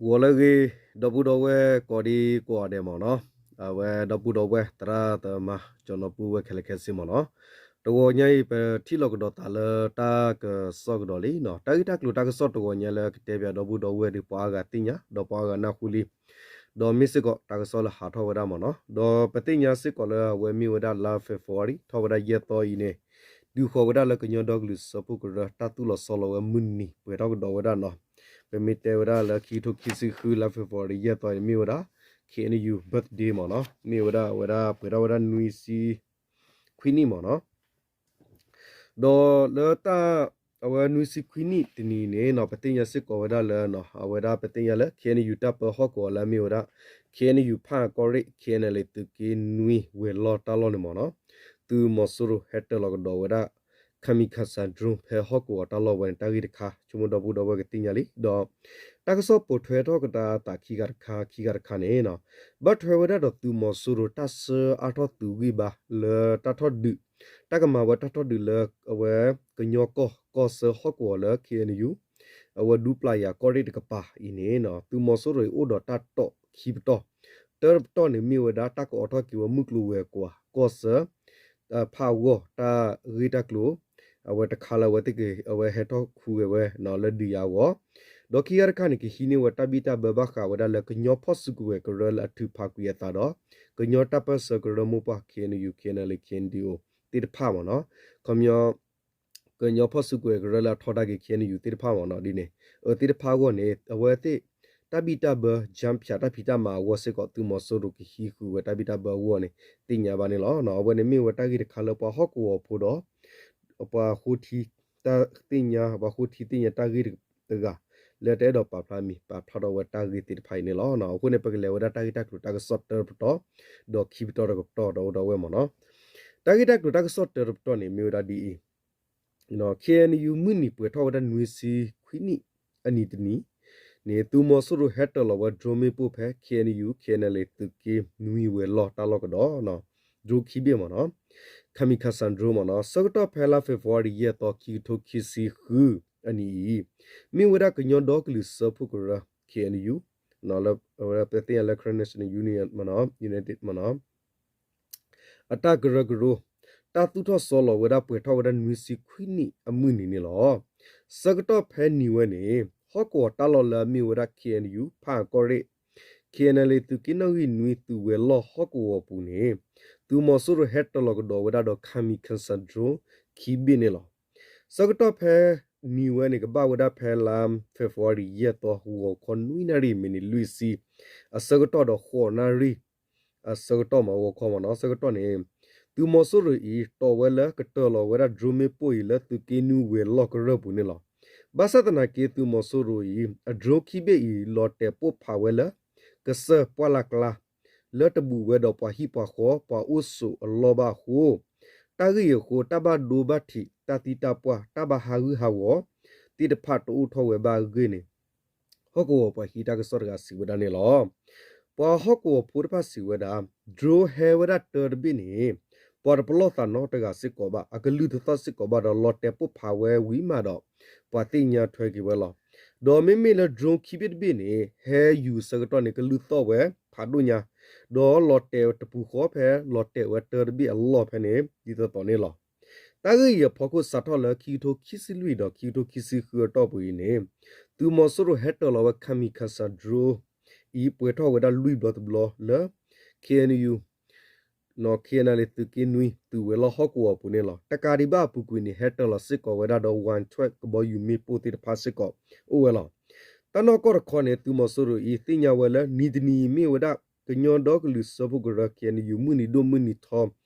ဂီၤလၢအဂ့ၤ ဒီပုၢ်ဒီဝဲၢ်ကိးဒံကိးဂၤဒဲးမ့ၢ်နီၤ, အဝဲဒီပုၢ်ဒီဝဲၢ်သရၣ်သမါ ကၠီၤနီၤပူဝဲခဲလၢာ်ခဲဆ့မ့ၢ်နီၤ, တဂီၤညါအံၤ ပထံၣ်လိာ်ကဒီးသးလၢတၢ်ကစီၣ်ကဒီးလံနီၤ, တၢ်ဂ့ၢ်တၢ်ကျိၤတၢ်ကစီၣ်တဂီၤညါလၢကတဲပၠးဒီပုၢ်ဒီဝဲၢ်ဒီးပှၤအါဂၤသ့ၣ်ညါ ဒီးပှၤအါဂၤနၢ်ဟူလံ ဒီးမ့ၢ်စ့ၢ်ကီးတၢ်ကစီၣ်လၢဟးထီၣ်ဝဲဒၣ်မ့ၢ်နီၤ, ဒီးပသ့ၣ်ညါစ့ၢ်ကီးလၢအဝဲမ့ၢ်ဝဲဒၣ်လါ February ထီၣ်ဝဲဒၣ်ယဲၢ်သီအံၤန့ၣ်, တုၤဃီၤဝဲဒၣ်လၢကညီဒီကလုာ်စၢဖှိၣ်ကရၢ တၢ်သူၣ်လီၤဆီလီၤဝဲမုၢ်နံၤပှဲၤထီၣ်ကဒီးဝဲဒၣ်နီၤ, ပမ့ၢ်တဲဝဲဒၣ်လၢခံကထိခံဆံဃုလါ February ယဲၢ်သီန့ၣ် မ့ၢ်ဝဲဒၣ် K N U birthday မ့ၢ်နီၤ, မ့ၢ်ဝဲဒၣ်အဝဲဒၣ်ပှဲၤထီၣ်ဝဲဒၣ်နွံဆံခွံနံၣ်မ့ၢ်နီၤ ဒီးလၢတၢ် အဝဲနွံဆံခွံနံၣ်တနံၤန့ၣ်နီၤ ပသ့ၣ်ညါစ့ၢ်ကီးဝဲဒၣ်လၢ အဝဲဒၣ်ပသ့ၣ်ညါလၢ K N U တၢ်ပၢဟီၣ်ကဝီၤလၢအမ့ၢ်ဝဲဒၣ် K N U ဖၣ်အကီၢ်ရ့ၣ် K N L A သုးက့နွံဝဲၤလီၢ်တၢ်လီၢ်န့ၣ်မ့ၢ်နီၤ, သုးမီၤစိရိၤဟဲတၢၤလီၤကဒီးဝဲဒၣ် kamikaze drone ဖဲဟီၣ်ကဝီၤတၢ်လီၢ်ဝဲန့ၣ် တၢ်ဂ့ၢ်တခါ ဆိကမိၣ်ဒီပုၢ်ဒီဝဲၢ်ကသ့ၣ်ညါလံ ဒီး တၢ်ကစီၣ်ပိာ်ထွဲထီၣ်ကဒါအသးခံခါတခါ ခံခါတခါန့ၣ်နီၤ, ဘၣ်ထွဲဝဲဒၣ်ဒီးသုးမီၤစိရိၤတၢ်ဆှၢအါထီၣ်သုးဂံၢ်ဘါလၢတၢ်ထီၣ်ဒုး, တၢ်ကမၤဝဲတၢ်ထီၣ်ဒုးလၢအဝဲကညီကီၢ်ကီၢ်ဆၢဟီၣ်ကဝီၤလၢ K N U အဝဲဒူပျၢ်ယၤကီၢ်ရ့ၣ်တကပၤအံၤန့ၣ်နီၤ, သုးမီၤစိရိၤအံၤအိၣ်ဒီးတၢ်တိာ်ခံပတီၢ်, တၢတပတီၢ်န့ၣ် မ့ၢ်ဝဲဒၣ်တၢ်ကအိးထီၣ်က့ၤဝဲမုၢ်ကျိၤဝဲၤကွာ်ကီၢ်ဆၢ ဖးဂီၢ်တၢ်ဂ့ၢ်တၢ်ကျိၤ, အဝဲတခါလၢအဝဲသ့ၣ်က့ၤ အဝဲဟဲထီၣ်ခူဝဲဝဲလၢဒုးယၤအဂီၢ်, ဒီးခံခါတခါန့ၣ် ကဟံးန့ၢ်ဝဲတၢ်ဘံၣ်တၢ်ဘၢဘၣ်ဃးဝဲဒၣ်လၢကညီဖီၣ်စုကဝဲၤကရၢလၢအထုးဖးကွံာ်အသးဒီး ကညီတၢ်ပၢၢ်ဆၢကရၢမိၢ်ပှၢ် K N U K N L A K N D O သ့ၣ်တဖၣ်မ့ၢ်နီၤ, ခီပညီ ကညီဖီၣ်စုကဝဲၤကရၢလၢအထီဒါက့ၤ K N U သ့ၣ်တဖၣ်မ့ၢ်နီၤ ဒ်န့ၣ်, အသ့ၣ်တဖၣ်အဂီၢ်န့ၣ် အဝဲသ့ၣ် တၢ်ဘံၣ်တၢ်ဘၢ ကၠၢဖၠးတၢ်ဖံးတၢ်မၤအဂီၢ်စ့ၢ်ကီး သုးမီၤစိရိၤကဟံးဃုာ်ဝဲတၢ်ဘံၣ်တၢ်ဘၢအဂီၢ်န့ၣ် သ့ၣ်ညါဘၣ်န့ၣ်လီၤ. အဝဲန့ၣ်မ့ၢ်ဝဲတၢ်ဂ့ၢ်တခါလၢပှၤဟီၣ်ကဝီၤဖိဒီး ပှၤဃိထံ တၢ်သ့ၣ်ညါ ပှၤဃိထံသ့ၣ်ညါတၢ်ဂ့ၢ်တဂၤ လၢတအဲၣ်ဒိးပာ်ဖျါမံၤ ပာ်ဖျါထီၣ်ဝဲတၢ်ဂ့ၢ်သ့ၣ်တဖၣ်အံၤန့ၣ်လီၤ. အဃိန့ၣ် ပကလဲၤဝဲဒၣ်တၢ်ဂ့ၢ်တၢ်ကျိၤတၢ်ကစီၣ်တၢတပတီၢ် ဒီးခံပတီၢ်တကပတီၢ်ဒီးအိၣ်ဒီးဝဲမ့ၢ်နီၤ. တၢ်ဂ့ၢ်တၢ်ကျိၤတၢ်ကစီၣ်တၢတပတီၢ်န့ၣ် မ့ၢ်ဝဲဒၣ်ဒ်အံၤ, K N U မုၢ်နံၤပှဲၤထီၣ်ဝဲဒၣ်နွံဆံခွံနံၣ်အနံၤတနံၤန့ၣ် သုးမီၤစိရိၤဟဲတၢၤလီၤဝဲ drone မ့ၣ်ပိၢ်ဖဲ K N U K N L A သုးက့နွံဝဲၤလီၢ်တၢ်လီၢ်ကဒီး drone ခံဘ့ၣ်မ့ၢ်နီၤ, kamikaze drone မ့ၢ်နီၤ. ဆၢကတီၢ်ဖဲလါ February ယဲၢ်သီ ခံကထိခံဆံဃုအနံၤအံၤ မ့ၢ်ဝဲဒၣ်ကညီဒီကလုာ်စၢဖှိၣ်ကရၢ K N U လၢပသ့ၣ်ညါလၢ Karen National Union မ့ၢ်နီၤ United မ့ၢ်နီၤ အတၢ်ကရၢကရိ တၢ်သူၣ်ထီၣ်စီလီၤဝဲဒၣ်ပှဲၤထီၣ်ဝဲဒၣ်နွံဆံခွံနံၣ်အမုၢ်နံၤန့ၣ်လီၤ. ဆၢကတီၢ်ဖဲနံၤဝဲန့ၣ် ဟီၣ်ကဝီၤတၢ်လီၢ်လၢအမ့ၢ်ဝဲဒၣ် K N U ဖၣ်အကီၢ်ရ့ၣ် K N L A သုးက့နီၣ်ဂံၢ်နွံသုးဝဲၤလီၢ်ဟီၣ်ကဝီၤပူၤန့ၣ် သုးမီၤစိရိၤဟဲတၢၤလီၤကဒီးဝဲဒၣ်ဒီး kamikaze drone ခံဘ့ၣ်န့ၣ်လီၤ. ဆၢကတီၢ်ဖဲနံၤဝဲန့ၣ် ကဘၣ်ဝဲဒၣ်ဖဲလါ February ယဲၢ်သီ ဂီၤခီနွံနၣ်ရံၣ် မံးနံးလွံၢ်ဆံ အဆၢကတီၢ်ဒီးဃိးနၣ်ရံၣ် အဆၢကတီၢ်မ့ၢ်ဂီၤခီမ့ၢ်နီၤ ဆၢကတီၢ်န့ၣ် သုးမီၤစိရိၤအံၤ တီၢ်ဝဲလၢကတၢၢ်လီၤဝဲဒၣ် drone မ့ၣ်ပိၢ်အံၤလၢ သုးက့နွံဝဲၤလီၢ်ကရၢၢ်ပူၤန့ၣ်လီၤ. ဘၣ်ဆၣ်သနာ်က့ သုးမီၤစိရိၤအံၤ အ drone ခံဘ့ၣ်အံၤ လီၤတဲာ်ပိၢ်ဖးဝဲလၢ ကစၢၢ်ပှၢ်လၢ်ကျါ လၢတဘူးဝဲဒီးပှၤဟံၣ်ပှၤဃီ ပှၤအိၣ်ဆိးအလီၢ်ဘၣ်အဃိ တၢ်ဂ့ၢ်အံၤအဃိ တၢ်ဘၣ်ဒိဘၣ်ထံး တၢ်သံတၢ်ပှၢ် တၢ်ဘၣ်ဟးဂူာ်ဟးဂီၤ သ့ၣ်တဖၣ်တအိၣ်ထီၣ်ဝဲဘၣ်အဂ့ၢ်န့ၣ် ဟီၣ်ကဝီၤပှၤဟံးတၢ်ကစီၣ်တဂၤစံးဝဲဒၣ်န့ၣ်လီၤ. ပှၤဟီၣ်ကဝီၤဖိတဖၣ်စံးဝဲဒၣ် drone ဟဲဝဲဒၣ်တၢတဘ့ၣ်န့ၣ် ပှၤတပလီၢ်သးနီတဂၤစ့ၢ်ကီးဘၣ် အကလုၢ်တသီၣ်စ့ၢ်ကီးဘၣ်ဒီး လီၤတဲာ်ပိၢ်ဖးဝဲဝံၤမးဒီး ပှၤသ့ၣ်ညါထွဲက့ၤဝဲလီၤ. ဒီးမ့မ့ၢ်လၢ drone ခံဘ့ၣ်တဘ့ၣ်န့ၣ် ဟဲယူၤဆၢကတီၢ်န့ၣ် ကလုၢ်သီၣ်ဝဲဖးဒိၣ်ညါ ဒီးလီၤတဲာ်တပူၤဃီဖဲ လီၤတဲာ်ဝဲတၢတဘ့ၣ်အလီၢ်ဖဲန့ၣ် ဒ်သိးသိးန့ၣ်လီၤ. တၢ်ဂ့ၢ်အံၤအဖီခိၣ်စးထီၣ်လၢခံကထိခံဆံလွံၢ်ဒီးခံကထိခံဆံဃုအတီၢ်ပူၤအံၤန့ၣ် သုးမီၤစိရိၤဟဲတၢၢ်လီၤဝဲ kamikaze drone အံၤ ပှဲၤထီၣ်ဝဲဒၣ်လွံၢ်ဘျီတဘျီလၢ K N U နီၣ် K N L A သုးက့နွံ သုးဝဲၤလီၢ်ဟီၣ်ကဝီၤအပူၤန့ၣ်လီၤ. တကးဒံးဘၣ်အပူၤကွံာ်န့ၣ် ဟဲတၢၢ်လီၤစ့ၢ်ကီးဝဲဒၣ်ဒီး ဝၣ်ထွဲၣ်ကဘီယူၤမ့ၣ်ပိၢ်သ့ၣ်တဖၣ်စ့ၢ်ကီးအိၣ်ဝဲလီၤ. တၢ်နီၢ်ကီၢ်တခီန့ၣ် သုးမီၤစိရိၤအံၤ သ့ၣ်ညါဝဲလၢ နံၤတနံၤအံၤမ့ၢ်ဝဲဒၣ် ကညီဒီကလုာ်စၢဖှိၣ်ကရၢ K N U မုၢ်နံၤဒိၣ်မုၢ်နံၤထီ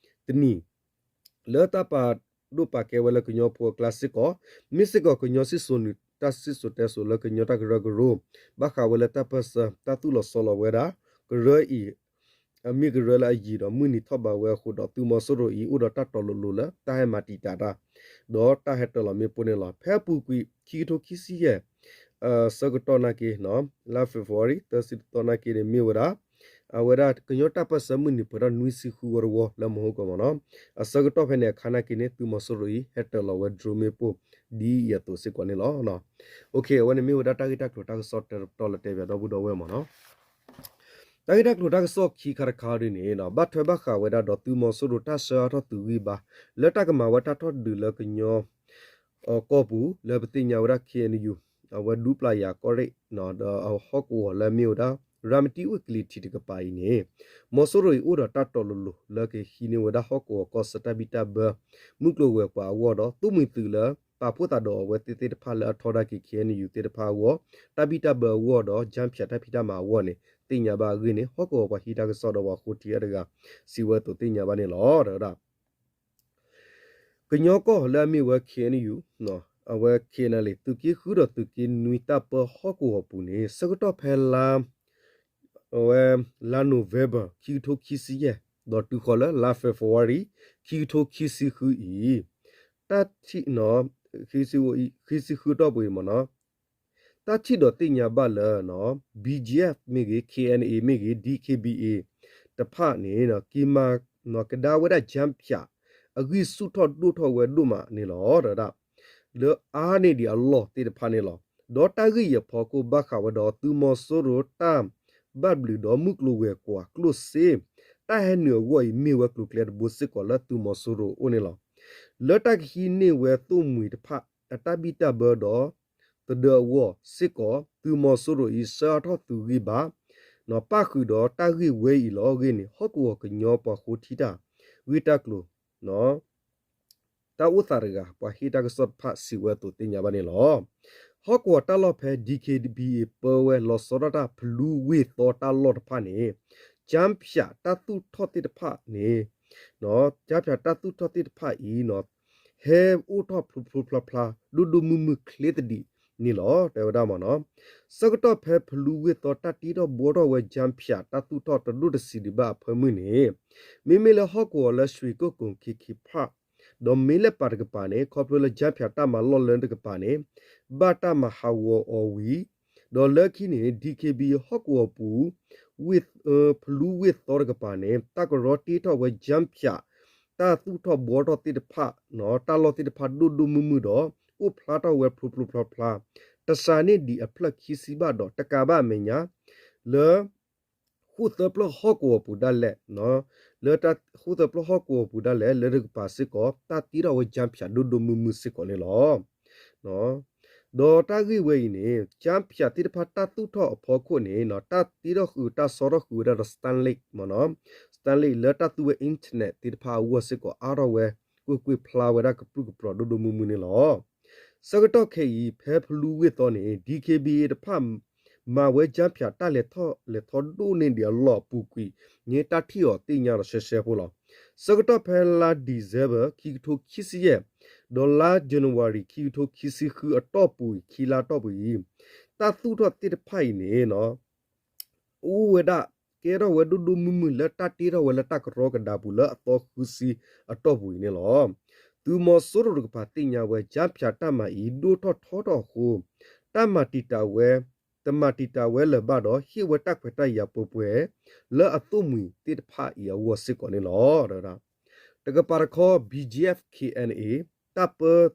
တနံၤ လၢတၢ်ပာ်ဒိၣ်ပာ်ကဲဝဲလၢကညီဖိအကျါစ့ၢ်ကီး, မ့ၢ်စ့ၢ်ကီးကညီစံၣ်စိၤနုာ် တၢ်စံၣ်စိၤတဲစိၤလၢကညီတၢ်ကရၢကရိ ဘၣ်ဃးဝဲလၢတၢ်ပၢၢ်ဆၢ တၢ်သူၣ်လီၤဆီလီၤဝဲဒၣ် ကရၢအံၤ အမ့ၢ်ကရၢလၢအယံာ်ဒီးမုၢ်နံၤထီၣ်ဘးဝဲအဃိဒီး သုးမီၤစိရိၤအံၤ အိၣ်ဒီးတၢ်တီၤလိၤလိၤလၢ တၢ်ဟဲမၤတံာ်တာ်တၢ် ဒီးတၢ်ဟဲတၢၢ်လီၤမ့ၣ်ပိၢ်န့ၣ်လီၤ. ဖဲအပူၤကွံာ် ခံကထိခံဆံယဲၢ် ဆၢကတီၢ်နာ်က့ လါ February သၢဆံတသီနာ်က့န့ၣ် မ့ၢ်ဝဲဒၣ် အဝဲဒၣ်ကညီတၢ်ပၢၢ်ဆၢမုၢ်နံၤဖဲထီၣ်နွံဆံဃုဝီတဝီလၢမဟိကီၢ်မ့ၢ်နီၤ, အဆၢကတီၢ်ဖဲန့ၣ်အခါနာ်က့န့ၣ် သုးမီၤစိရိၤအံၤ ဟဲတၢၤလီၤဝဲ drone မ့ၣ်ပိၢ် ဒ်အံၤအသိးစ့ၢ်ကီးန့ၣ်လီၤ. အဝဲန့ၣ်မ့ၢ်ဝဲဒၣ်တၢ်ဂ့ၢ်တၢ်ကျိၤတၢ်ကစီၣ်တၢတပတီၢ်လၢတဲဘၣ်ဒီပုၢ်ဒီဝဲၢ်မ့ၢ်နီၤ. တၢ်ဂ့ၢ်တၢ်ကျိၤတၢ်ကစီၣ်ခံခါတခါဒ်န့ၣ် ဘၣ်ထွဲဘၣ်ဃးဝဲဒၣ်ဒီးသုးမီၤစိရိၤတၢ်ဆှၢအါထီၣ်သုးဂံၢ်ဘါ လၢတၢ်ကမၤဝဲတၢ်ထီၣ်ဒုးလၢကညီ ကီၢ်ပူၤ လၢပသ့ၣ်ညါဝဲဒၣ် K N U အဝဲဒူပျၢ်ယၤကီၢ်ရ့ၣ် ဒီးအဟီၣ်ကဝီၤလၢအမ့ၢ်ဝဲဒၣ် ရၤမတံဝ့ၢ်ကလံၤထံးတကပၤအံၤန့ၣ် မီၤစိရိၤအံၤအိၣ်ဒီးတၢ်တီၤလိၤလိၤလၢကဟံးန့ၢ်ဝဲဒၣ်ဟီၣ်ကဝီၤကီၢ်ဆၢတၢ်ဘံၣ်တၢ်ဘၢ မုၢ်ကျိၤဝဲၤကွာ်အဂီၢ်ဒီး သိၣ်မှံၤသုးလၢပာ်ဖှိၣ်သးဒီးအဝဲသ့ၣ်သ့ၣ်တဖၣ်လၢအထီဒါက့ၤ K N U သ့ၣ်တဖၣ်အဂီၢ် တၢ်ဘံၣ်တၢ်ဘၢအဂီၢ်ဒီး ကၠၢဖၠးတၢ်ဖံးတၢ်မၤအဂီၢ်န့ၣ် သ့ၣ်ညါဘၣ်အဂ့ၢ်န့ၣ် ဟီၣ်ကဝီၤပှၤဟံးတၢ်ကစီၣ်ဒီးပှၤဃိထံအတဂၤ စံးဝဲအသိးသ့ၣ်ညါဘၣ်န့ၣ်လီၤ. ကညီကီၢ်လၢအမ့ၢ်ဝဲ K N U အဝဲ K N L A သုးက့ဃုဒီးသုးက့နွံတၢ်ပၢဟီၣ်ကဝီၤပူၤန့ၣ် ဆၢကတီၢ်ဖဲလါ အဝဲ လါ November ခံကထိခံဆံယဲၢ် ဒီးတုၤဃီၤလၢလါ February ခံကထိခံဆံဃုအံၤ တၢ်ထံၣ် ခံဆံဃုအတီၢ်ပူၤအံၤမ့ၢ်နီၤ တၢ်ထံၣ်ဒီးသ့ၣ်ညါဘၣ်လၢ B G F မ့ၢ်ဂ့ၤ K N A မ့ၢ်ဂ့ၤ D K B A တဖၣ်န့ၣ် က့ၤမၤကဒါဝဲဒၣ် ကၠၢဖၠး အဂံၢ်ဆူၣ်ထီၣ်ဒိၣ်ထီၣ်ဝဲဒိၣ်မးန့ၣ်လီၤ. ဒီး လၢအါန့ၢ်ဒံးအလီၢ်သ့ၣ်တဖၣ်န့ၣ်လီၤ. ဒီးတၢ်ဂ့ၢ်အံၤအဖီခိၣ်ဘၣ်ဃးဝဲဒီး သုးမီၤစိရိၤတၢ်ဘၣ်ဘျုးဒီးမုၢ်ကျိၤဝဲၤကွာ်ကျိၣ်စ့ တၢ်ဟဲနုာ်အဂီၢ်အံၤ မ့ၢ်ဝဲကျိၤကျဲတဘိစ့ၢ်ကီးလၢသုးမီၤစိရိၤအအိၣ်န့ၣ်လီၤ. လၢတၢ်ကဟံးန့ၢ်ဝဲသိၣ်မှံၤတဖၣ် အတၢ်ဘံၣ်တၢ်ဘၢဒီး သဒၢအဂီၢ်စ့ၢ်ကီး သုးမီၤစိရိၤအံၤ ဆှၢအါထီၣ်သုးဂံၢ်ဘါ ပၣ်ဃုာ်ဒီးတၢ်ဂ့ၢ်ဝဲအံၤလီၤအဂ့ၢ်န့ၣ် ဟီၣ်ကဝီၤကညီပှၤဃိထံတၢ် ဂ့ၢ်တၢ်ကျိၤ တၢ်အိၣ်သးတဂၤ ပှၤဟ့ၣ်တၢ်ကစီၣ်တဖၣ်စံးဝဲအသိးသ့ၣ်ညါဘၣ်န့ၣ်လီၤ. ဟီၣ်ကဝီၤတၢ်လီၢ်ဖဲ D K B A ပၢဝဲလီၤဆီဒၣ်တၢ်ဖလူဝ့ၢ်သီတၢ်လီၢ်တဖၣ်န့ၣ် ကၠၢဖၠးတၢ်သူၣ်ထီၣ်သ့ၣ်တဖၣ်န့ၣ် ကၠၢဖၠးတၢ်သူၣ်ထီၣ်သ့ၣ်တဖၣ်အံၤ ဟဲအိၣ်ထီၣ်ဖျိဖျိဖျါဖျါ ဒိၣ်ဒိၣ်မုၢ်မုၢ်ချ့သဒံးန့ၣ်လီၤ တဲဝဲဒၣ်မ့ၢ်နီၤ. ဆၢကတီၢ်ဖဲဖလူဝ့ၢ်သီတၢ်တ့ထီၣ်ဘှီထီၣ်ဝဲ ကၠၢဖၠးတၢ်သူၣ်ထီၣ်တဒိၣ်တဆံးဒံးဘၣ်အဖၢမုၢ်န့ၣ် မ့မ့ၢ်လၢဟီၣ်ကဝီၤလၢ ရွှေကုက္ကို ခ့ခ့ဖး ဒီးမ့ၢ်လဲၣ်ပာ်တကပၤန့ၣ် ခီဖျိလၢ ကၠၢဖၠးတၢ်မၤလီၢ်လၢတကပၤန့ၣ် ဘၣ်တၢ်မၤဟးဂီၤအီၤဝံၤ ဒီးလၢခံန့ၣ် D K B A ဟီၣ်ကဝီၤပူၤ ဖလူဝ့ၢ်သီတကပၤန့ၣ် တၢ်ကရီတ့ထီၣ်ဝဲ ကၠၢဖၠး တၢ်သူၣ်ထီၣ်ဘှီထီၣ်သ့ၣ်တဖၣ် တၢ်လီၢ်သ့ၣ်တဖၣ်ဒိၣ်ဒိၣ်မုၢ်မုၢ်ဒီး အိၣ်ဖျါထီၣ်ဝဲဖျိဖျိဖျါဖျါ တစှၤန့ၢ်ဒံးအဖျၢၣ်ခံဆံဘၣ်ဒီး တကးဘၣ်အမဲာ်ညါ လၢ ဃိၣ်သၢဖျၢၣ်ဟီၣ်ကဝီၤပူၤဒၣ်လဲာ် လၢတၢ်ဃိၣ်သၢဖျၢၣ်ဟီၣ်ကဝီၤပူၤဒၣ်လဲာ် လၢတကပၤစ့ၢ်ကီး တၢ်တ့ထီၣ်ဝဲ ကၠၢဖၠးဒိၣ်ဒိၣ်မုၢ်မုၢ်စ့ၢ်ကီးန့ၣ်လီၤ. ဒီးတၢ်ဂ့ၢ်ဝဲအံၤန့ၣ် ကၠၢဖၠးသ့ၣ်တဖၣ်တၢ်သူၣ်ထီၣ်အဖီခိၣ်န့ၣ် တၢ်တ့ထီၣ်ဃုာ်တၢ်ဆီထီၣ်ဃုာ်ဝဲဒၣ်ဒီး Starlink မ့ၢ်နီၤ Starlink လၢတၢ်သူဝဲ internet သ့ၣ်တဖၣ်အဂီၢ်စ့ၢ်ကီး အါထီၣ်ဝဲ ကွ့ၢ်ကွ့ၢ်ဖျါဝဲဒၣ်ကပြုၢ်ကပြီၤဒိၣ်ဒိၣ်မုၢ်မုၢ်န့ၣ်လီၤ. ဆၢကတီၢ်ခဲအံၤ ဖဲဖလူဝ့ၢ်သီန့ၣ် D K B A တဖၣ် မၤဝဲ ကၠၢဖၠးတၢ်လဲၤထီၣ်လဲၤထီဒိၣ်န့ၢ်ဒံးအလီၢ်အပူၤကွံာ် န့ၣ်တၢ်ထံၣ်အီၤသ့ၣ်ညါဒီးရှဲရှဲဖိလီၤ. ဆၢကတီၢ်ဖဲလါ December ခံကထိခံဆံယဲၢ် ဒီးလါ January ခံကထိခံဆံဃုအတီၢ်ပူၤအံၤ ခံလါတီၢ်ပူၤအံၤ တၢ်သူၣ်ထီၣ်သ့ၣ်တဖၣ်အံၤန့ၣ် အိၣ်ဝဲဒၣ် ကဲထီၣ်ဝဲဒိၣ်ဒိၣ်မုၢ်မုၢ်လၢတၢ်တ့ထီၣ်ဝဲလၢတၢ်ကရီကဒါပူၤလၢအသီဃုဆံအတီၢ်ပူၤအံၤန့ၣ်လီၤ. သုးမီၤစိရိၤတကပၤသ့ၣ်ညါဝဲ ကၠၢဖၠးတၢ်မၤအံၤ ဒိၣ်ထီၣ်ထီထီၣ်အဃိ တၢ်မၤတံာ်တာ်ဝဲ တမၤတံာ်တာ်ဝဲလၢၤဘၣ်ဒီး ဟ့ၣ်ဝဲတၢ်ခွဲးတၢ်ယာ်ပှဲၤပှဲၤ လၢအသိၣ်မှံၤသ့ၣ်တဖၣ်အံၤအဂီၢ်စ့ၢ်ကီးန့ၣ်လီၤ. တကပၤတခီ B G F K N A တၢ်ပၢ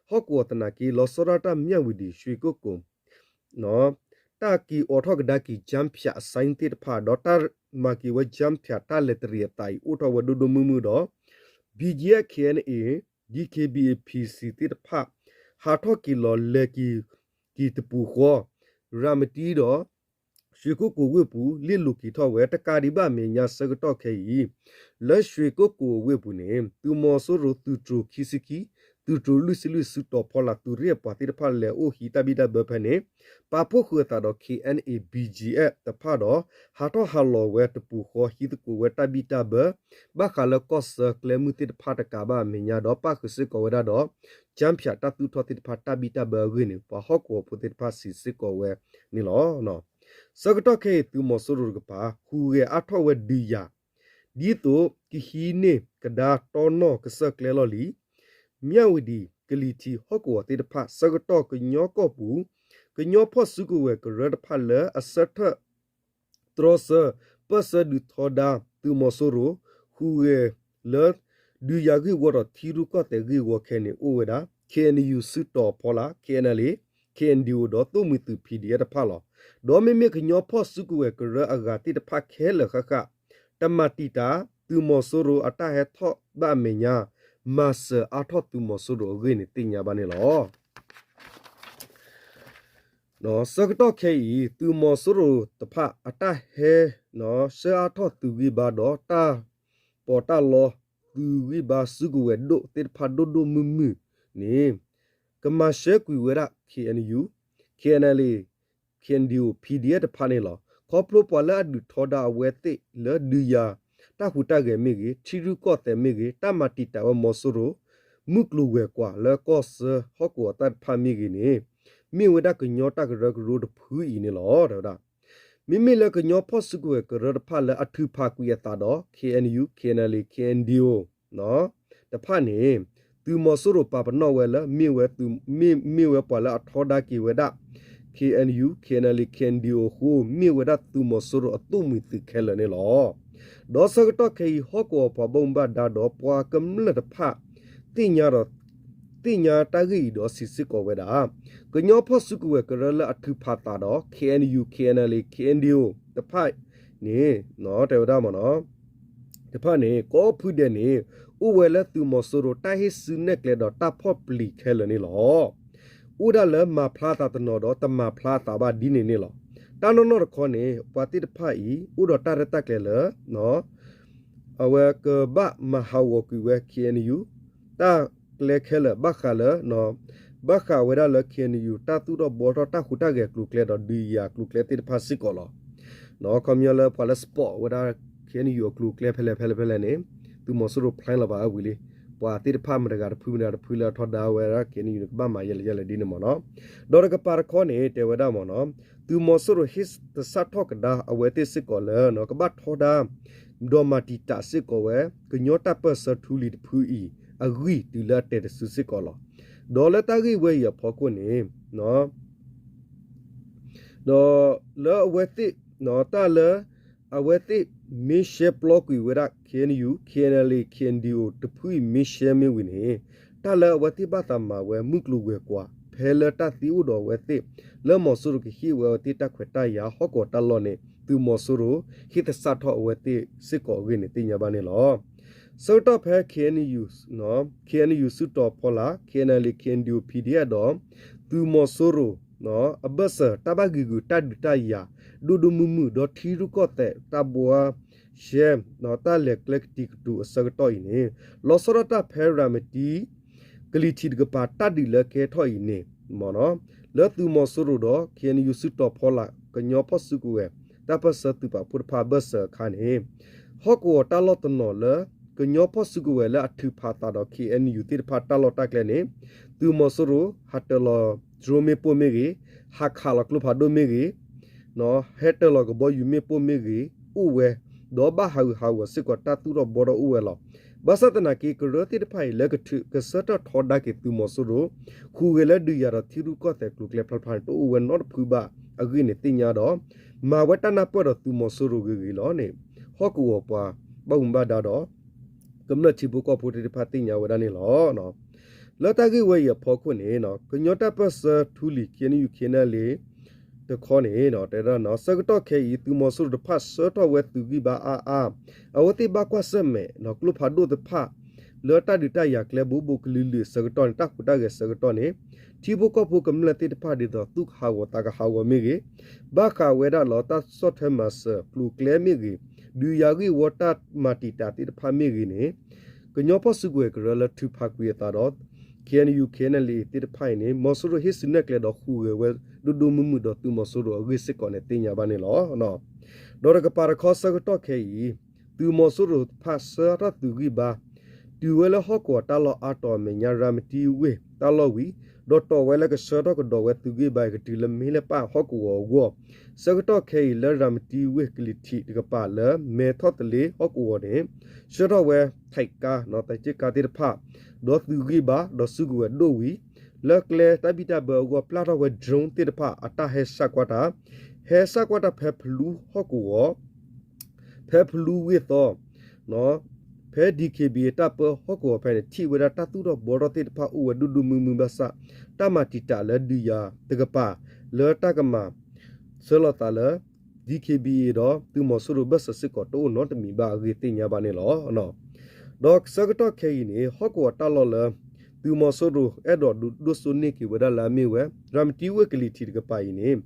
ဟီၣ်ကဝီၤသနာ်က့ လီၤဆီဒၣ်တၢ် မြဝတီ ရွှေကုက္ကို တၢ်က့ၤအိးထီၣ်ကဒါက့ၤ ကၠၢဖၠးအ sign သ့ၣ်တဖၣ် ဒီးတၢ်မၤက့ၤဝဲ ကၠၢဖၠးတၢ်လဲၤတရံးအသးအံၤ အိၣ်ထီၣ်ဝဲဒိၣ်ဒိၣ်မုၢ်မုၢ်ဒီး B G F K N A D K B A P C သ့ၣ်တဖၣ် ဟးထီၣ်က့ၤလီၤလဲၤက့ၤ က့ၤတပူၤဃီ ရၤမတံဒီး ရွှေကုက္ကိုဝ့ၢ်ပူၤ လ့ၣ်လိၤက့ၤထီၣ်ဝဲ တကးဒံးဘၣ်အမဲာ်ညါဆၢကတီၢ်ခဲအံၤ လၢရွှေကုက္ကိုဝ့ၢ်ပူၤန့ၣ် သုးမီၤစိရိၤသုးတြိၤခံဆံခံ သုးတြိၤလွံၢ်ဆံလွံၢ် စုတီၤဖီလာ်သုးရ့ၣ်အပှၤသ့ၣ်တဖၣ်လဲၤအိၣ်ဟံးတၢ်ဘံၣ်တၢ်ဘၢဖဲန့ၣ် ပာ်ဖှိၣ်ဃုာ်အသးဒီး K N A B G F တဖၣ်ဒီး ဟးထီၣ်ဟးလီၤဝဲတပူၤဃီ ဟံးသကိးဝဲတၢ်ဘံၣ်တၢ်ဘၢ ဘၣ်ဃးလၢကီၢ်ဆၢကျဲမုၢ်သ့ၣ်တဖၣ်တကးဘၣ်အမဲာ်ညါဒီး ပၣ်ဃုာ်စ့ၢ်ကီးဝဲဒၣ်ဒီး ကၠၢဖၠးတၢ်သူၣ်ထီၣ်သ့ၣ်တဖၣ်တၢ်ဘံၣ်တၢ်ဘၢအဂ့ၢ်န့ၣ် ပှၤဟီၣ်ကဝီၤဖိသ့ၣ်တဖၣ်စံးစ့ၢ်ကီးဝဲန့ၣ်လီၤ. ဆၢကတီၢ်ခဲအံၤ သုးမီၤစိရိၤတကပၤ ဟူးဂဲၤအါထီၣ်ဝဲဒုးယၤ ဒ်သိးကဟံးန့ၢ်ကဒါတီနီၢ်ကစၢၢ်ကျဲလီၢ်လံ မြဝတီ ကလံၤထံးဟီၣ်ကဝီၤသ့ၣ်တဖၣ် ဆၢကတီၢ်ကညီကီၢ်ပူၤ ကညီဖီၣ်စုကဝဲၤကရၢတဖၣ်လၢအဆၢထၢၣ် တြီဆၢ ပၢၢ်ဆၢဒုးထီဒါသုးမီၤစိရိၤ ဟူးဂဲၤလၢ ဒုးယၤဂ့ၢ်ဝီဒီးထံရူၢ်ကီၢ်သဲးဂ့ၢ်ဝီခဲန့ၣ် အိၣ်ဝဲဒၣ် KNU စုတီၤဖီလာ် KNLA KNDO ဒီးသိၣ်မှံၤသုး PDF တဖၣ်လီၤ. ဒီးမ့မ့ၢ်ကညီဖီၣ်စုကဝဲၤကရၢအဂၤသ့ၣ်တဖၣ်ခဲလၢာ်ဃၣ်ဃၣ် တမၤတံာ်တာ် သုးမီၤစိရိၤအတၢ်ဟဲထီၣ်ဘၣ်အမဲာ်ညါ မၤစၢၤအါထီၣ်သုးမီၤစိရိၤအဂ့ၢ်န့ၣ် သ့ၣ်ညါဘၣ်န့ၣ်လီၤ. ဆၢကတီၢ်ခဲအံၤ သုးမီၤစိရိၤတဖၣ်အတၢ်ဟဲ ဆှၢအါထီၣ်သုးဂံၢ်ဘါဒီးတၢ်ပီးတၢ်လီသုးဂံၢ်ဘါစုကဝဲၤဒိၣ်သ့ၣ်တဖၣ်ဒိၣ်ဒိၣ်မုၢ်မုၢ်န့ၣ် ကမၤရှဲကွံာ်ဝဲဒၣ် KNU, KNLA, KNDO, PDF တဖၣ်န့ၣ်လီၤ. ခီဖျိပှၤလၢအဒုးထီဒါအဝဲသ့ၣ်လၢဒုးယၤတၢ်ဟူးတၢ်ဂဲၤမ့ၢ်ဂ့ၤ, ထံရူၢ်ကီၢ်သဲးမ့ၢ်ဂ့ၤ, တၢ်မၤတံာ်တာ်ဝဲမီၤစိရိၤ မုၢ်ကျိၤဝဲၤကွာ်လၢကီၢ်စၢဖီၣ်ကဝီၤတၢ်တဖၣ်မ့ၢ်ဂ့ၤန့ၣ် မ့ၢ်ဝဲဒၣ်ကညီတၢ်ကရၢကရိတဖုအံၤန့ၣ်လီၤ တဲဝဲဒၣ်. မ့မ့ၢ်လၢကညီဖီၣ်စုကဝဲၤကရၢတဖၣ်လၢအထုးဖးကွံာ်အသးဒီး KNU, KNLA, KNDO တဖၣ်န့ၣ် သုးမီၤစိရိၤပာ်ပနီၣ်ဝဲလၢ မ့ၢ်ဝဲပှၤလၢအထီဒါက့ၤဝဲဒၣ် KNU, KNLA, KNDO အဃိ မ့ၢ်ဝဲဒၣ်သုးမီၤစိရိၤအသိၣ်မှံၤသုးခဲလၢာ်န့ၣ်လီၤ. ဒီးဆၢကတီၢ်ခဲအံၤ ဟီၣ်ကဝီၤပှၤဘၣ်မူဘၣ်ဒါဒီးပှၤကမျၢၢ်တဖၣ် သ့ၣ်ညါဒီး သ့ၣ်ညါတၢ်ဂ့ၢ်အံၤဒီးစံးစ့ၢ်ကီးဝဲဒၣ် ကညီဖီၣ်စုကဝဲၤကရၢလၢအထုးဖးသးဒီး KNU, KNLA, KNDO တဖၣ်န့ၣ် တဲဝဲဒၣ်မ့ၢ်နီၤ တဖၣ်န့ၣ် ကိးဖုဒဲးန့ၣ် အိၣ်ဝဲလၢသုးမီၤစိရိၤတၢ်ဟ့ၣ်စုနဲၣ်ကျဲဒီးတၢ်ဖီၣ်ပျံၤခဲလၢာ်န့ၣ်လီၤ. အိၣ်ဒၣ်လၢမၤဖျါသးတနီၤဒီးတမၤဖျါသးဘၣ်ဒ်န့ၣ်န့ၣ်လီၤ. တၢ်နီၢ်နီၢ်တခီန့ၣ် ပှၤသ့ၣ်တဖၣ်အံၤ အိၣ်ဒီးတၢ်ရဲၣ်တၢ်ကျဲၤလၢ အဝဲကဘၣ်မၤဟးဂီၤကွံာ်ဝဲ KNU တၢ်ကျဲခဲလၢာ် ဘၣ်ဃးလၢ ဘၣ်ဃးဝဲဒၣ်လၢ KNU တၢ်သူၣ်ထီၣ်ဘှီထီၣ်တၢ်ဟူးတၢ်ဂဲၤကျိၤကျဲဒီးဒုးယၤကျိၤကျဲသ့ၣ်တဖၣ်စ့ၢ်ကီးလီၤ. ခီပညီလၢပှၤလၢ support ဝဲဒၣ် KNU အကျိၤကျဲဖဲလဲၣ်ဖဲလဲၣ်ဖဲလဲၣ်န့ၣ် သုးမီၤစိရိၤ plan လီၤဘၣ်အဝံၤလံ. ပှၤသ့ၣ်တဖၣ်မတၤတဂၤတဖုမတၤတဖုလၢအထီဒါဝဲဒၣ် KNU န့ၣ် ကဘၣ်မၤယဲလဲၣ်ယဲလဲၣ်ဒ်န့ၣ်မ့ၢ်နီၤ. ဒီးတကပၤတခီန့ၣ် တဲဝဲဒၣ်မ့ၢ်နီၤ သုးမီၤစိရိၤဟ့ၣ်သဆၣ်ထီၣ်ကဒါအဝဲသ့ၣ်စ့ၢ်ကီးလၢ ကဘၣ်ထီဒါ ဒီးမၤတံာ်တာ်စ့ၢ်ကီးဝဲ ကညီတၢ်ပၢၢ်ဆၢထူလံၤတဖုအံၤ အဂံၢ်တုၤလၢအတဲာ်တစုစ့ၢ်ကီးလီၤ. ဒီးလၢတၢ်ဂ့ၢ်ဝဲအံၤအဖီခိၣ်န့ၣ် ဒီးလၢအဝဲသ့ၣ် တၢ်လၢ အဝဲသ့ၣ်မ့ၢ်ရှဲပျီကွံာ်ဝဲဒၣ် KNU, KNLA, KNDO တဖုအံၤမ့ၢ်ရှဲမ့ၢ်ဝံၤန့ၣ် တၢ်လၢအဝဲသ့ၣ်ဘၣ်သးမၤဝဲမုၢ်ကျိၤဝဲၤကွာ် ဖဲလၢတၢ်သံအိၣ်ဒီးအဝဲသ့ၣ် လၢမီၤစိရိၤကဟ့ၣ်ဝဲအဝဲသ့ၣ်တၢ်ခွဲးတၢ်ယာ်ဟီၣ်ကဝီၤတၢ်လီၢ်န့ၣ် သုးမီၤစိရိၤ ဟ့ၣ်သဆၣ်ထီၣ်အဝဲသ့ၣ်စ့ၢ်ကီးအဂ့ၢ်န့ၣ် သ့ၣ်ညါဘၣ်န့ၣ်လီၤ. ဆၢကတီၢ်ဖဲ KNU, KNU စုတီၤဖီလာ် KNLA, KNDO, PDF ဒီး သုးမီၤစိရိၤ အဘၢၣ်စၢၤတၢ်ဘၣ်ဂံာ်ဂူာ်တၢ်ဒုးတၢ်ယၤ ဒိၣ်ဒိၣ်မုၢ်မုၢ် ဒီးထံရူၢ်ကီၢ်သဲးတၢ်ဘှါရှဲ တၢ်လဲၤကျဲကတံၤကတူၤအဆၢကတီၢ်အံၤန့ၣ် လီၤဆီဒၣ်တၢ်ဖဲရၤမတံ ကလံၤထံးတကပၤတၢ်ဒုးလၢကဲထီၣ်အံၤန့ၣ် လၢသုးမီၤစိရိၤဒီး KNU စုတီၤဖီလာ် ကညီဖီၣ်စုကဝဲၤ တၢ်ပၢၢ်ဆၢသုးပာ်ဖှိၣ်တဖၣ်အဘၢၣ်စၢၤအခါန့ၣ် ဟီၣ်ကဝီၤတၢ်လီၢ်တနီၤလၢ ကညီဖီၣ်စုကဝဲၤလၢအထုးဖးသးဒီး KNU သ့ၣ်တဖၣ်တၢ်လီၢ်တၢ်ကျဲန့ၣ် သုးမီၤစိရိၤ ဟးတၢၤလီၤ drone မ့ၣ်ပိၢ်မ့ၢ်ဂ့ၤ, ဟးခးလီၤကျိဖးဒိၣ်မ့ၢ်ဂ့ၤ, ဟဲတၢၤလီၤကဘီယူၤမ့ၣ်ပိၢ်မ့ၢ်ဂ့ၤ အိၣ်ဝဲ, ဒီးဘၣ်ဟးဂူာ်ဟးဂီၤစ့ၢ်ကီးတၢ်သူၣ်ထီၣ်ဘှီထီၣ်အိၣ်ဝဲလီၤ. ဘၣ်ဆၣ်သနာ်က့ ကရၢသ့ၣ်တဖၣ်အံၤလၢကထုးကဆၢထၢၣ်ထီဒါက့ၤသုးမီၤစိရိၤ ဟူးဂဲၤလၢဒုးယၤဒီးထံရူၢ်ကီၢ်သဲးကျိၤကျဲဖျါဖျါန့ၣ် တအိၣ်ဝဲနီတဖုဘၣ်အဂ့ၢ်န့ၣ်သ့ၣ်ညါဒီး မၤဝဲတၢ်နၢ်ပၢၢ်ဒီးသုးမီၤစိရိၤဂ့ၤဂ့ၤလီၤန့ၣ် ဟီၣ်ကဝီၤပှၤဘၣ်မူဘၣ်ဒါဒီး ကမျၢၢ်ထံဖိကီၢ်ဖိသ့ၣ်တဖၣ်သ့ၣ်ညါဝဲဒၣ်န့ၣ်လီၤ. လၢတၢ်ဂ့ၢ်ဝဲအံၤအဖီခိၣ်န့ၣ် ကညီတၢ်ပၢၢ်ဆၢထူလံၤ KNU KNLA တခီန့ၣ် တဲဝဲဒၣ် ဆၢကတီၢ်ခဲအံၤ သုးမီၤစိရိၤတဖၣ်ဆှၢထီၣ်ဝဲသုးဂံၢ်ဘါအါအါ, အဝဲသ့ၣ်ဘၣ်ကွၢ်ဆၢၣ်မဲာ် ကျိဖးဒိၣ်တဖၣ် လၢတၢ်ဒုးတၢ်ယၤကျဲဘိးဘိးကလုာ်လုာ်အဆၢကတီၢ်န့ၣ် တၢ်ဟူးတၢ်ဂဲၤအဆၢကတီၢ်န့ၣ် ထံဖိကီၢ်ဖိကမျၢၢ်သ့ၣ်တဖၣ်ဒ်သိးသူၣ်ကဟးဂီၤသးကဟးဂီၤမ့ၢ်ဂ့ၤ, ဘၣ်ဃးဝဲဒၣ်လီၤတၢ်ဆီၣ်ထွဲမၤစၢၤကျိၤကျဲမ့ၢ်ဂ့ၤ, ဒုးယၤဂ့ၢ်ဝီတၢ်မၤတံာ်တာ်သ့ၣ်တဖၣ်မ့ၢ်ဂ့ၤန့ၣ် ကညီဖီၣ်စုကဝဲၤကရၢလၢထုးဖးကွံာ်အသးဒီး KNU KNLA သ့ၣ်တဖၣ်အံၤန့ၣ် မီၤစိရိၤဟ့ၣ်စုနဲၣ်ကျဲဒီးဟူးဂဲၤဝဲဒိၣ်ဒိၣ်မုၢ်မုၢ်ဒီးသုးမီၤစိရိၤအဂ့ၢ်စ့ၢ်ကီးန့ၣ်သ့ၣ်ညါဘၣ်န့ၣ်လီၤ. ဒီးတကပၤတခီဆၢကတီၢ်ခဲအံၤ သုးမီၤစိရိၤတဖၣ်ဆှၢထီၣ်သုးဂံၢ်ဘါ တုၤဝဲလၢဟီၣ်ကဝီၤတၢ်လီၢ်အါတီၤအမဲာ်ညါ ရၤမတံဝ့ၢ်တၢ်လီၢ်ဝံၤ ဒီးတီၢ်ဝဲလၢကဆှၢထီၣ်ကဒီးဝဲသုးဂံၢ်ဘါအံၤ ကတုၤလၢမ့ၢ်လၢပၢ်ဟီၣ်ကဝီၤအဂီၢ်, ဆၢကတီၢ်ခဲအံၤလၢရၤမတံဝ့ၢ်ကလံၤထံးတကပၤလၢမဲထီၣ်သလ့ဟီၣ်ကဝီၤန့ၣ် ဆှၢထီၣ်ဝဲ tank car သက့ကါသ့ၣ်တဖၣ် ဒီးသုးဂံၢ်ဘါဒီးစုကဝဲၤဒိၣ်ဝံၤ လၢကျဲတၢ်ဘံၣ်တၢ်ဘၢအဂီၢ် ပျၢ်ထီၣ်ဝဲ drone သ့ၣ်တဖၣ်အတၢ်ဟဲဆှၢကွၢ်တၢ်, ဟဲဆှၢကွၢ်တၢ်ဖဲဖလူဟီၣ်ကဝီၤ ဖဲဖလူဝ့ၢ်သီ ဖဲ DKBA တၢ်ပၢဟီၣ်ကဝီၤဖဲန့ၣ် ထံၣ်ဝဲဒၣ်တၢ်သူၣ်ထီၣ်ဘှီထီၣ်သ့ၣ်တဖၣ်အိၣ်ဝဲဒိၣ်ဒိၣ်မုၢ်မုၢ်ဘၣ်ဆၣ် တၢ်မၤတံာ်တာ်လၢဒုးယၤတကပၤ လၢတၢ်ကမၤဆၢလီၤသးလၢ DKBA ဒီးသုးမီၤစိရိၤဘၢၣ်စၢၤစ့ၢ်ကီးတအိၣ်နီတမံၤဘၣ်အဂ့ၢ်သ့ၣ်ညါဘၣ်န့ၣ်လီၤ. ဒီးဆၢကတီၢ်ခဲအံၤန့ၣ် ဟီၣ်ကဝီၤတၢ်လီၢ်လၢ သုးမီၤစိရိၤအဲၣ်ဒိးဒိၣ်စိန့ၢ်က့ၤဝဲဒၣ်လၢအမ့ၢ်ဝဲ ရၤမတံဝ့ၢ်ကလံၤထံးတကပၤအံၤန့ၣ်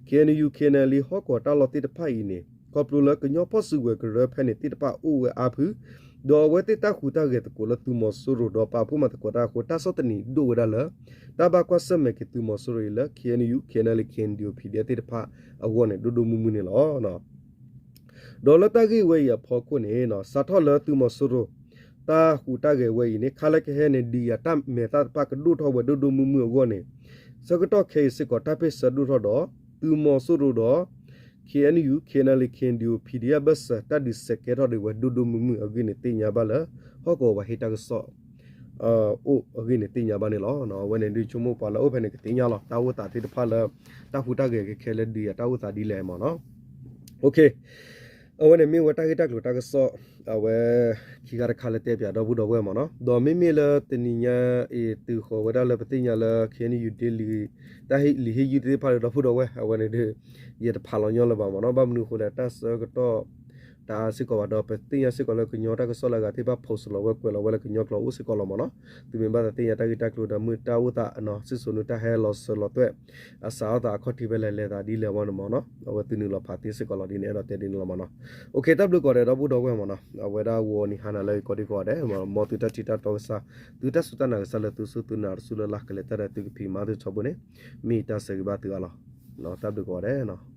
KNU KNLA ဟီၣ်ကဝီၤတၢ်လီၢ်သ့ၣ်တဖၣ်အံၤန့ၣ် ခီဖျိလၢကညီဖီၣ်စုကဝဲၤကရၢဖဲန့ၣ်သ့ၣ်တဖၣ်အိၣ်ဝဲအါဖု ဒီးအဝဲသ့ၣ်တၢ်ဟူးတၢ်ဂဲၤသကိးလၢသုးမီၤစိရိၤဒီးပာ်ဖှိၣ်မၤသကိးတၢ်အဃိ တၢ်ဆီၣ်သနံးဒိၣ်ဝဲဒၣ်လၢ တၢ်ဘၣ်ကွၢ်ဆၢၣ်မဲာ်က့ၤသုးမီၤစိရိၤအံၤလၢ KNU KNLA KNDO PDF သ့ၣ်တဖၣ်အဂီၢ်န့ၣ် ဒိၣ်ဒိၣ်မုၢ်မုၢ်န့ၣ်လီၤ. ဒီးလၢတၢ်ဂ့ၢ်ဝဲအံၤအဖီခိၣ်န့ၣ် စးထီၣ်လၢသုးမီၤစိရိၤ တၢ်ဟူးတၢ်ဂဲၤဝဲအံၤန့ၣ် ခါလၢကဟဲန့ၣ် ဒုးယၤတၢ်မဲာ်သၣ်တဖၣ်ကဒိၣ်ထီၣ်ဝဲဒိၣ်ဒိၣ်မုၢ်မုၢ်အဂီၢ်န့ၣ် ဆၢကတီၢ်ခဲအံၤစ့ၢ်ကီးတၢ်ပ့ၢ်ဆၢဒိၣ်ထီၣ်ဒီး သုးမီၤစိရိၤဒီး KNU KNLA KNDO PDF ဘၢၣ်စၢၤ တၢ်ဒုးစဲးကဲထီၣ်ဒံးဝဲဒိၣ်ဒိၣ်မုၢ်မုၢ်အဂ့ၢ်န့ၣ်သ့ၣ်ညါဘၣ်လၢ ဟီၣ်ကဝီၤပှၤဟ့ၣ်တၢ်ကစီၣ် အိၣ်အဂ့ၢ်န့ၣ်သ့ၣ်ညါဘၣ်န့ၣ်လီၤ. အဝဲန့ၣ်ဒုးဆိကမိၣ်ပှၤလၢအိၣ်ဖဲန့ၣ်ကသ့ၣ်ညါလီၤ တၢ်အိၣ်သးသ့ၣ်တဖၣ်လၢ တၢ်ဟူးတၢ်ဂဲၤကခဲလၢဒုးယၤတၢ်အိၣ်သးဒ်လဲၣ်မ့ၢ်နီၤ. အဝဲန့ၣ်မ့ၢ်ဝဲတၢ်ဂ့ၢ်တၢ်ကျိၤတၢ်ကစီၣ် အဝဲ ခံခါတခါလၢတဲပၠးဒီပုၢ်ဒီဝဲၢ်မ့ၢ်နီၤ. ဒီးမ့မ့ၢ်လၢတနံၤညါအံၤ သုးဃီၤဝဲဒၣ်လၢပသ့ၣ်ညါလၢ KNU Day လံာ် တၢ်ဟ့ၣ်လံာ်ဟ့ၣ်ယုၢ်သ့ၣ်တဖၣ်ဒီး ဒီပုၢ်ဒီဝဲၢ် အဝဲန့ၣ်ဒုး ယတဖးလီၤညီလၢၤဘၣ်မ့ၢ်နီၤ. ဘၣ်မနုၤအဃိလဲၣ် တၢ်ဆၢကတီၢ် တအါစ့ၢ်ကီးဘၣ်ဒီး ပသ့ၣ်ညါစ့ၢ်ကီးလၢကညီတၢ်ကစီၣ်လၢအဂၤသ့ၣ်တဖၣ် post လီၤဝဲကွဲးလီၤဝဲလၢကညီကျိာ်အိၣ်စ့ၢ်ကီးလီၤမ့ၢ်နီၤ. သုမ့ၢ်ဘၣ်သးသ့ၣ်ညါတၢ်ဂ့ၢ်တၢ်ကျိၤဒီး မုၢ်တၢ်အိၣ်သး စံၣ်စိၤနုတၢ်ဟဲလီၤစၢၤလီၤသွဲၣ် အစးထီၣ်သးအခီၣ်ထံးဖဲလဲၣ်လဲၤသးဒ်လဲၣ်ဝဲန့ၣ်မ့ၢ်နီၤ. အဝဲသုနုာ်လီၤဖးသ့စ့ၢ်ကီးလီၤဒ်န့ၣ် အဲၣ်ဒိးတဲဒ်န့ၣ်လီၤမ့ၢ်နီၤ. တၢ်ဘျုးကိးဂၤဒဲး ဒီပုၢ်ဒီဝဲၢ်မ့ၢ်နီၤ. အဝဲဒၣ်ဂီၤနံၤဟါနၤလၢအံၤကိးဒံကိးဂၤဒဲး မ်သုတၢ်ထံၣ်တၢ်တီကစၢ် သုတၢ်စူၢ်တၢ်နာ်ကစၢ်လၢသုစူၢ်သုနာ်တစူၢ်လၢ်လၢ် ကလဲၤတၢ်ဒီးသုကဖံးမၤသုထီဘိန့ၣ် မ့ၢ်တၢ်ဆၢဂ့ၤဘၣ်သုအါလီၤ. တၢ်ဘျုးကိးဂၤဒဲး